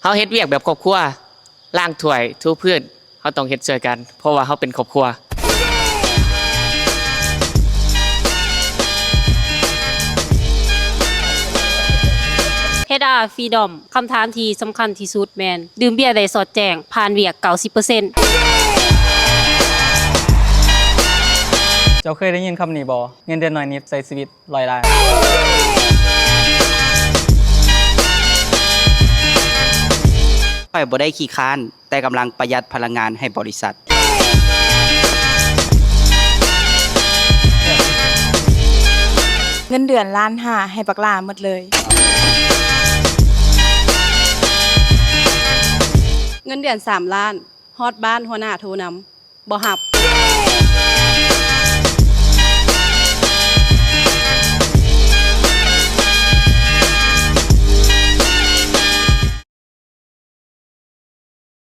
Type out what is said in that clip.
ເຮົາເຮັດວຽກແບບຄອບຄົວ, ລ້າງຖ້ວຍ, ຖູພື້ນ, ເຮົາຕ້ອງເຮັດຊ່ວຍກັນ ເພາະວ່າເຮົາເປັນຄອບຄົວ. ເຮັດອາ ຟຣີດອມ ຄຳຖາມທີ່ສຳຄັນທີ່ສຸດແມ່ນ ດື່ມເບຍໄດ້ສອດແຈ້ງ ຜ່ານວຽກເກົ້າສິບເປີເຊັນ. ເຈົ້າເຄີຍໄດ້ຍິນຄຳນີ້ບໍ່? ເງິນເດືອນໜ້ອຍນິດໃຊ້ຊີວິດ ຮ້ອຍລ້ານ. ຂ້ອຍບໍ່ໄດ້ຂີ້ຄ້ານ, ແຕ່ກຳລັງປະຢັດພະລັງງານໃຫ້ບໍລິສັດ. ເງິນເດືອນລ້ານຫ້າ ໃຫ້ບັກຫຼ້າໝົດເລີຍ. ເງິນເດືອນສາມລ້ານ, ຮອດບ້ານຫົວໜ້າໂທນຳ. ບໍ່ຮັບ.